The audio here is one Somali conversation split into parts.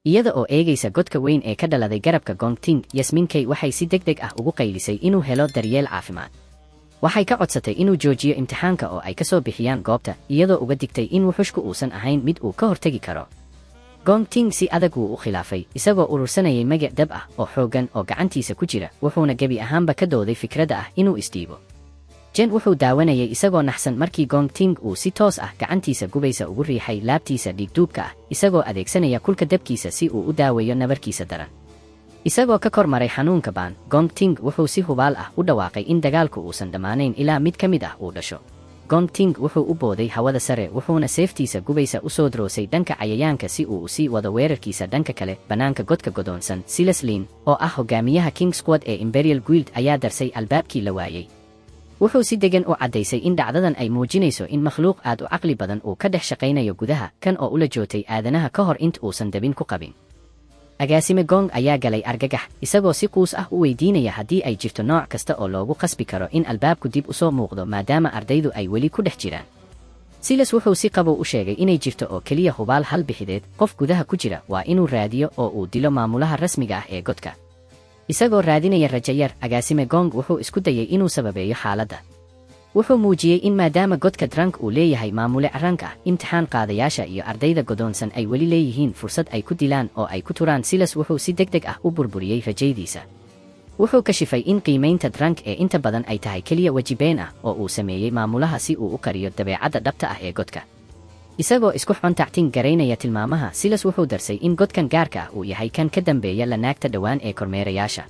Iyada oo eegaysa godka weyn ee ka dhaladay garabka Gongting, Yasmin Kay waxay si degdeg ah ugu qaylisay inuu helo daryeel caafimaad. Waxay ka codsatay inuu joojiyo imtixaanka oo ay ka soo bixiyaan goobta, iyadoo uga digtay in wuxushku uusan ahayn mid uu ka hortegi karo. Gongting si adag wuu u khilaafay, isagoo urursanayay magac dab ah oo xooggan oo gacantiisa ku jira, wuxuuna gebi ahaanba ka dooday fikradda ah inuu isdhiibo. Jen wuxuu daawanayay isagoo naxsan markii Gongting uu si toos ah gacantiisa gubaysa ugu riixay laabtiisa dhiigduubka ah, isagoo adeegsanaya kulka dabkiisa si uu u daaweeyo nabarkiisa daran. Isagoo ka kor maray xanuunka baan, Gongting wuxuu si hubaal ah u dhawaaqay in dagaalku uusan dhammaanayn ilaa mid ka mid ah uu dhasho. Gongting wuxuu u booday hawada sare, wuxuuna seeftiisa gubaysa u soo droosay dhanka cayayaanka si uu u sii wado weerarkiisa. Dhanka kale, bannaanka godka godoonsan, Silas Lin oo ah hogaamiyaha King Squad ee Imperial Guild ayaa darsay albaabkii la waayey. Wuxuu si degan u caddaysay in dhacdadan ay muujinayso in makhluuq aad u caqli badan uu ka dhex shaqaynayo gudaha kan oo ula jootay aadanaha ka hor int uusan dabin ku qabin. Agaasime Gong ayaa galay argagax, isagoo si quus ah u weydiinaya haddii ay jirto nooc kasta oo loogu qasbi karo in albaabku dib u soo muuqdo, maadaama ardaydu ay weli ku dhex jiraan. Silas wuxuu si qabow u sheegay inay jirto oo keliya hubaal hal bixideed: qof gudaha ku jira waa inuu raadiyo oo uu dilo maamulaha rasmiga ah ee godka. Isagoo raadinaya rajo yar, agaasime Gong wuxuu isku dayay inuu sababeeyo xaaladda. Wuxuu muujiyey in maadaama godka Drunk uu leeyahay maamule rank ah, imtixaan qaadayaasha iyo ardayda godoonsan ay weli leeyihiin fursad ay ku dilaan oo ay ku turaan. Silas wuxuu si degdeg ah u burburiyey rajaydiisa. Wuxuu kashifay in qiimaynta Drunk ee inta badan ay tahay keliya weji been ah oo uu sameeyey maamulaha si uu u qariyo dabeecadda dhabta ah ee godka. Isagoo isku xontactin garaynaya tilmaamaha, Silas wuxuu darsay in godkan gaarka ah uu yahay kan ka dambeeya la naagta dhowaan ee kormeerayaasha.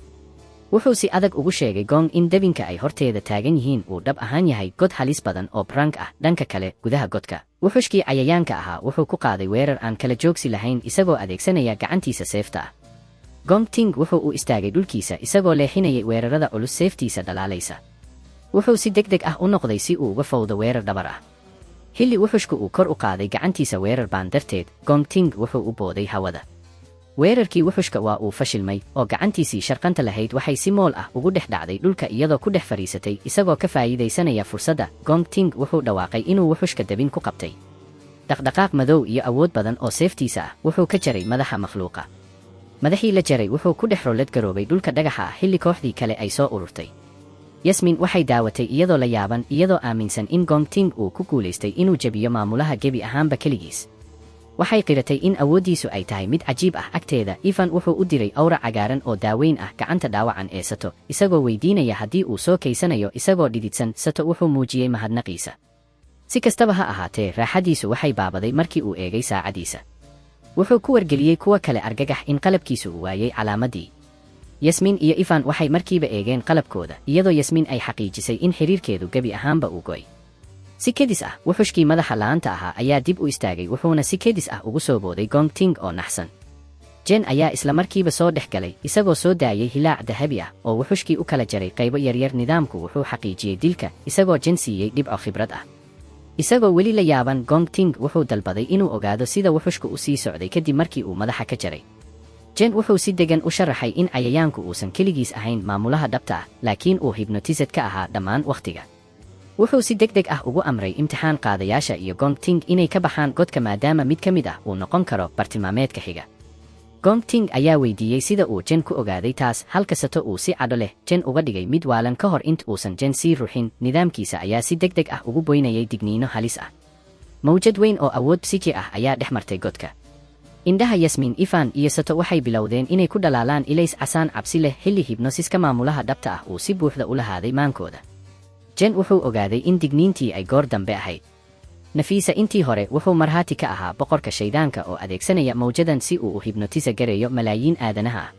Wuxuu si adag ugu sheegay Gong in dabinka ay horteeda taagan yihiin uu dhab ahaan yahay god halis badan oo prank ah. Dhanka kale, gudaha godka, wuxushkii cayayaanka ahaa wuxuu ku qaaday weerar aan kala joogsi lahayn, isagoo adeegsanaya gacantiisa seefta ah. Gongting wuxuu u istaagay dhulkiisa, isagoo leexinayay weerarada culus seeftiisa dhalaalaysa. Wuxuu si degdeg ah u noqday si uu uga fowdo weerar dhabar ah. Xilli wuxushku uu kor u qaaday gacantiisa weerar baan darteed, Gongting wuxuu u booday hawada. Weerarkii wuxushka waa uu fashilmay, oo gacantiisii sharqanta lahayd waxay si mool ah ugu dhex dhacday dhulka iyadoo ku dhex fadhiisatay. Isagoo ka faa'iidaysanaya fursadda, Gongting wuxuu dhawaaqay inuu wuxushka dabin ku qabtay. Dhaqdhaqaaq madow iyo awood badan oo seeftiisa ah, wuxuu ka jaray madaxa makhluuqa. Madaxii la jaray wuxuu ku dhex rollad garoobay dhulka dhagaxa ah, xilli kooxdii kale ay soo ururtay. Yasmin waxay daawatay iyadoo la yaaban, iyadoo aaminsan in Gongting uu ku guulaystay inuu jebiyo maamulaha gebi ahaanba keligiis. Waxay qiratay in awooddiisu ay tahay mid cajiib ah agteeda. Ivan wuxuu u diray awra cagaaran oo daaweyn ah gacanta dhaawacan ee Sato, isagoo weydiinaya haddii uu soo kaysanayo. Isagoo dhididsan, Sato wuxuu muujiyey mahadnaqiisa. Si kastaba ha ahaatee, raaxadiisu waxay baabaday markii uu eegay saacadiisa. Wuxuu ku wargeliyey kuwa kale argagax in qalabkiisu uu waayey calaamadii. Yasmin iyo Ivan waxay markiiba eegeen qalabkooda, iyadoo Yasmin ay xaqiijisay in xiriirkeedu gebi ahaanba uu go'ay. Si kedis ah, wuxushkii madaxa la'aanta ahaa ayaa dib u istaagay, wuxuuna si kedis ah ugu soo booday Gongting oo naxsan. Jen ayaa isla markiiba soo dhex galay, isagoo soo daayay hilaac dahabi ah oo wuxushkii u kala jaray qaybo yaryar. Nidaamku wuxuu xaqiijiyey dilka, isagoo Jen siiyey dhibco khibrad ah. Isagoo weli la yaaban, Gongting wuxuu dalbaday inuu ogaado sida wuxushku u sii socday kadib markii uu madaxa ka jaray. Jen wuxuu si degan u sharaxay in cayayaanku uusan keligiis ahayn maamulaha dhabta ah, laakiin uu hypnotized ka ahaa dhammaan wakhtiga. Wuxuu si degdeg ah ugu amray imtixaan qaadayaasha iyo Gongting inay ka baxaan godka, maadaama mid ka mid ah uu noqon karo bartilmaameedka xiga. Gongting ayaa weydiiyey sida uu Jen ku ogaaday taas, halka Sato uu si cadho leh Jen uga dhigay mid waalan ka hor int uusan Jen sii ruxin. Nidaamkiisa ayaa si degdeg ah ugu boynayay digniino halis ah. Mawjad weyn oo awood psychic ah ayaa dhex martay godka. Indhaha Yasmin, Ivan iyo Sato waxay bilowdeen inay ku dhalaalaan ilays casaan cabsi leh, xilli hypnosiska maamulaha dhabta ah uu si buuxda u lahaaday maankooda. Jen wuxuu ogaaday in digniintii ay goor dambe ahayd. Nafiisa intii hore wuxuu marhaati ka ahaa boqorka shaydaanka oo adeegsanaya mawjadan si uu u hypnotise gareeyo malaayiin aadanaha ah.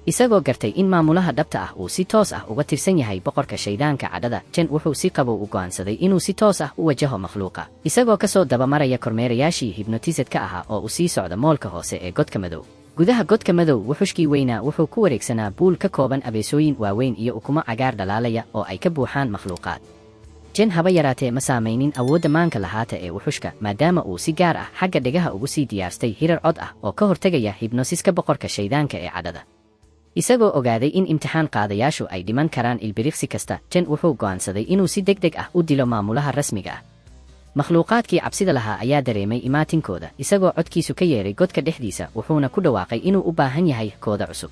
Isagoo gartay in maamulaha dhabta ah uu si toos ah uga tirsan yahay boqorka shaydaanka cadhada, Jen wuxuu si qabow u go'aansaday inuu si toos ah u wajaho makhluuqa, isagoo ka soo dabamaraya kormeerayaashii hypnotized ka ahaa oo u sii socda moolka hoose ee godka madow. Gudaha godka madow, wuxushkii weynaa wuxuu ku wareegsanaa buul ka kooban abeesooyin waaweyn iyo ukumo cagaar dhalaalaya oo ay ka buuxaan makhluuqaad. Jen haba yaraatee ma saamaynin awoodda maanka lahaata ee wuxushka, maadaama uu si gaar ah xagga dhegaha ugu sii diyaarstay hirar cod ah oo ka hortegaya hypnosiska boqorka shaydaanka ee cadhada. Isagoo ogaaday in imtixaan qaadayaashu ay dhiman karaan ilbiriqsi kasta, Jen wuxuu go'aansaday inuu si degdeg ah u dilo maamulaha rasmiga ah. Makhluuqaadkii cabsida lahaa ayaa dareemay imaatinkooda, isagoo codkiisu ka yeeray godka dhexdiisa, wuxuuna ku dhawaaqay inuu u baahan yahay kooda cusub.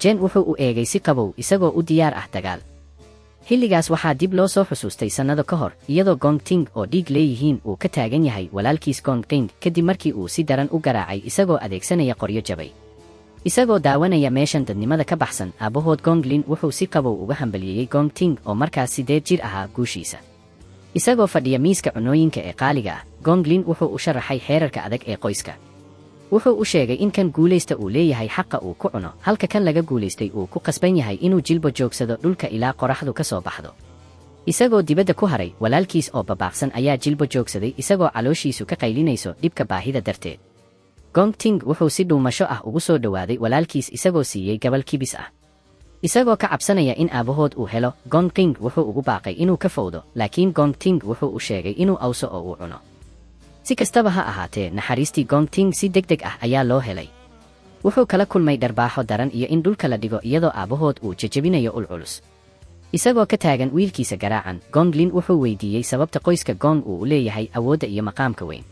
Jen wuxuu u eegay si qabow, isagoo u diyaar ah dagaal. Xilligaas waxaa dib loo soo xusuustay sannado ka hor, iyadoo Gong Ting oo dhiig leeyihiin uu ka taagan yahay walaalkiis Gong Qing kadib markii uu si daran u garaacay isagoo adeegsanaya qoryo jabay. Isagoo daawanaya meeshan dadnimada ka baxsan, aabbahood Gonglin wuxuu si qabow uga hambalyeeyey Gong Ting oo markaas 8 jir ahaa guushiisa. Isagoo fadhiya miiska cunooyinka ee qaaliga ah, Gonglin wuxuu u sharaxay xeerarka adag ee qoyska. Wuxuu u sheegay in kan guulaysta uu leeyahay xaqa uu ku cuno, halka kan laga guulaystay uu ku qasban yahay inuu jilbo joogsado dhulka ilaa qoraxdu ka soo baxdo. Isagoo dibadda ku haray, walaalkiis oo babaaqsan ayaa jilbo joogsaday isagoo calooshiisu ka qaylinayso dhibka baahida darteed. Gong Ting wuxuu si dhuumasho ah ugu soo dhowaaday walaalkiis isagoo siiyey gabal kibis ah. Isagoo ka cabsanaya in aabahood uu helo, Gong Qing wuxuu ugu baaqay inuu ka fowdo, laakiin Gong Ting wuxuu u sheegay inuu awso oo uu cuno. Si kastaba ha ahaatee, naxariistii Gong Ting si degdeg ah ayaa loo helay. Wuxuu kala kulmay dharbaaxo daran iyo in dhulka la dhigo iyadoo aabahood uu jejebinayo ul culus. Isagoo ka taagan wiilkiisa garaacan, Gonglin wuxuu weydiiyey sababta qoyska Gong uu u leeyahay awoodda iyo maqaamka weyn.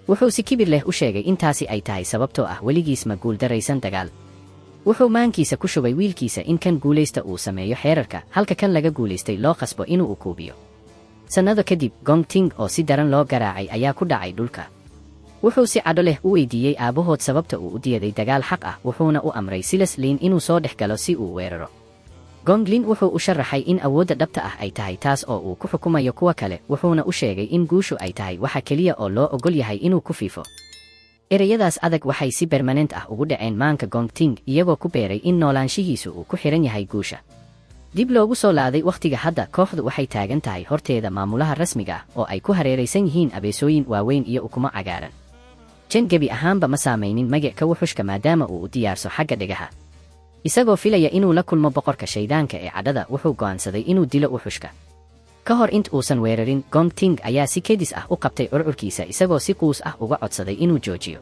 Wuxuu si kibir leh u sheegay intaasi ay tahay sababtoo ah weligiis ma guuldaraysan dagaal. Wuxuu maankiisa ku shubay wiilkiisa in kan guulaysta uu sameeyo xeerarka, halka kan laga guulaystay loo qasbo inuu ukuubiyo. Sannado kadib, Gong Ting oo si daran loo garaacay ayaa ku dhacay dhulka. Wuxuu si cadho leh u weydiiyey aabahood sababta uu u diyaday dagaal xaq ah, wuxuuna u amray Silas Lin inuu soo dhex galo si uu weeraro. Gonglin wuxuu u sharaxay in awoodda dhabta ah ay tahay taas oo uu ku xukumayo kuwa kale, wuxuuna u sheegay in guushu ay tahay waxa keliya oo loo ogol yahay inuu ku fiifo. Ereyadaas adag waxay si permanent ah ugu dhaceen maanka Gong Ting, iyagoo ku beeray in noolaanshihiisu uu ku xiran yahay guusha. Dib loogu soo laaday wakhtiga hadda, kooxdu waxay taagan tahay horteeda maamulaha rasmiga ah oo ay ku hareeraysan yihiin abeesooyin waaweyn iyo ukumo cagaaran. Jen gebi ahaanba ma saamaynin magicka wuxushka maadaama uu u diyaarso xagga dhegaha. Isagoo filaya inuu la kulmo boqorka shaydaanka ee cadhada, wuxuu go'aansaday inuu dilo wuxushka. Ka hor int uusan weerarin, Gong Ting ayaa si kedis ah u qabtay curcurkiisa isagoo si quus ah uga codsaday inuu joojiyo.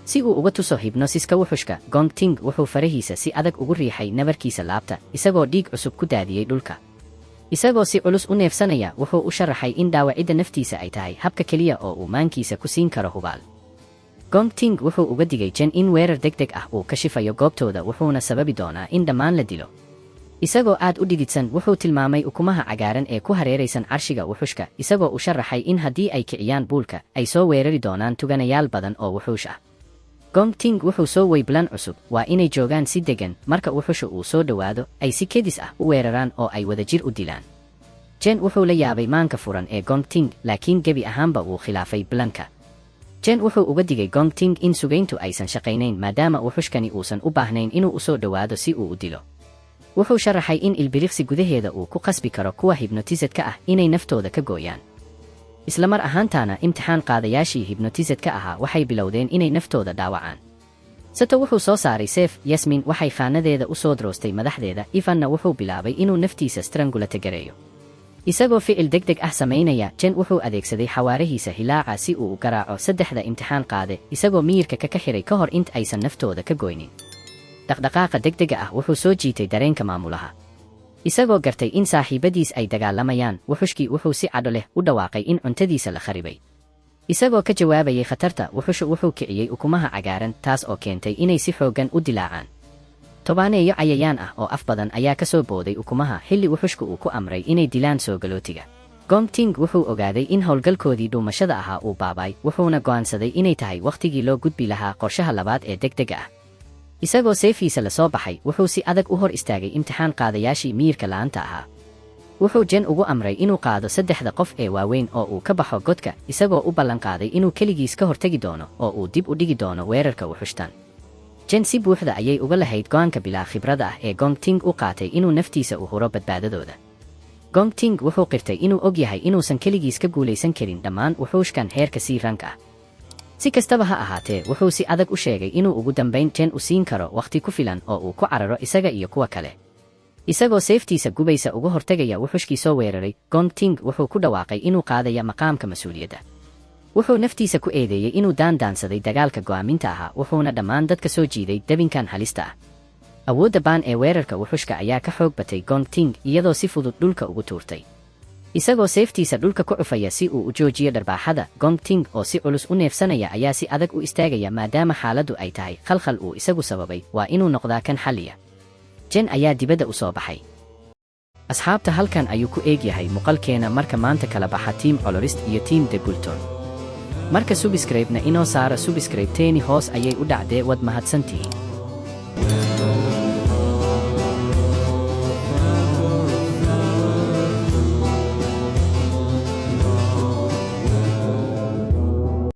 Si uu uga tuso hibnosiska wuxushka, Gong Ting wuxuu farahiisa si adag ugu riixay nabarkiisa laabta, isagoo dhiig cusub ku daadiyey dhulka. Isagoo si culus u neefsanaya, wuxuu u sharaxay in dhaawacidda naftiisa ay tahay habka keliya oo uu maankiisa ku siin karo hubaal. Gong Ting wuxuu uga digay Jen in weerar degdeg ah uu ka shifayo goobtooda, wuxuuna sababi doonaa in dhammaan la dilo. Isagoo aad u dhididsan, wuxuu tilmaamay ukumaha cagaaran ee ku hareeraysan carshiga wuxushka, isagoo u sharaxay in haddii ay kiciyaan buulka, ay soo weerari doonaan tuganayaal badan oo wuxuush ah. Gong Ting wuxuu soo weyblan cusub, waa inay joogaan si degan, marka wuxushu uu soo dhowaado, ay si kedis ah u weeraraan oo ay wadajir u dilaan. Jen wuxuu la yaabay maanka furan ee Gong Ting, laakiin gebi ahaanba wuu khilaafay blanka. Jen wuxuu uga digay Gong Ting in sugayntu aysan shaqaynayn maadaama wuxushkani uusan u baahnayn inuu u soo dhowaado si uu u dilo. Wuxuu sharaxay in ilbiriqsi gudaheeda uu ku qasbi karo kuwa hibnotisadka ah inay naftooda ka gooyaan. Isla mar ahaantaana imtixaan qaadayaashii hibnotisadka ahaa waxay bilowdeen inay naftooda dhaawacaan. Sato wuxuu soo saaray seef, Yasmin waxay khaanadeeda u soo droostay madaxdeeda, Ivanna wuxuu bilaabay inuu naftiisa strangulate gareeyo. Isagoo ficil degdeg ah samaynaya, Jen wuxuu adeegsaday xawaarahiisa hilaaca si uu u garaaco saddexda imtixaan qaade, isagoo miyirka ka xiray ka hor int aysan naftooda ka goynin. Dhaqdhaqaaqa degdega ah wuxuu soo jiitay dareenka maamulaha. Isagoo gartay in saaxiibadiis ay dagaalamayaan, wuxushkii wuxuu si cadho leh u dhawaaqay in cuntadiisa la kharibay. Isagoo ka jawaabayay khatarta, wuxushu wuxuu kiciyey ukumaha cagaaran, taas oo keentay inay si xooggan u dilaacaan. Tobaaneeyo cayayaan ah oo af badan ayaa ka soo booday ukumaha xilli wuxushku uu ku amray inay dilaan soo galootiga. Gong Ting wuxuu ogaaday in howlgalkoodii dhuumashada ahaa uu baabaay, wuxuuna go'aansaday inay tahay wakhtigii loo gudbi lahaa qorshaha labaad ee degdega ah. Isagoo seefiisa la soo baxay, wuxuu si adag u hor istaagay imtixaan qaadayaashii miyirka la'aanta ahaa. Wuxuu Jen ugu amray inuu qaado saddexda qof ee waaweyn oo uu ka baxo godka, isagoo u ballan qaaday inuu keligiis ka hortegi doono oo uu dib u dhigi doono weerarka wuxushtan. Jen si buuxda ayay uga lahayd go'aanka bilaa khibrada ah ee Gong Ting u qaatay inuu naftiisa u huro badbaadadooda. Gong Ting wuxuu qirtay inuu og yahay inuusan keligiis ka guulaysan karin dhammaan wuxuushkan heerka sii rank ah. Si kastaba ha ahaatee, wuxuu si adag u sheegay inuu ugu dambayn Jen u siin karo wakhti ku filan oo uu ku cararo isaga iyo kuwa kale. Isagoo seeftiisa gubaysa uga hortegaya wuxushkii soo weeraray, Gong Ting wuxuu ku dhawaaqay inuu qaadaya maqaamka mas'uuliyadda. Wuxuu naftiisa ku eedeeyey inuu daandaansaday dagaalka go'aaminta ahaa, wuxuuna dhammaan dadka soo jiiday dabinkan halista ah. Awoodda baan ee weerarka wuxushka ayaa ka xoog batay Gong Ting, iyadoo si fudud dhulka ugu tuurtay. Isagoo seeftiisa dhulka ku cufaya si uu u joojiyo dharbaaxada, Gongting oo si culus u neefsanaya ayaa si adag u istaagaya maadaama xaaladdu ay tahay khalkhal uu isagu sababay, waa inuu noqdaa kan xalliya. Jen ayaa dibadda u soo baxay. Asxaabta, halkan ayuu ku eeg yahay muqalkeena. Marka maanta kala baxa Team Colorist iyo Team De Gulton. Marka subscribe-na inoo saara, subscribe-teeni hoos ayay u dhacdee. Wad mahadsantihiin.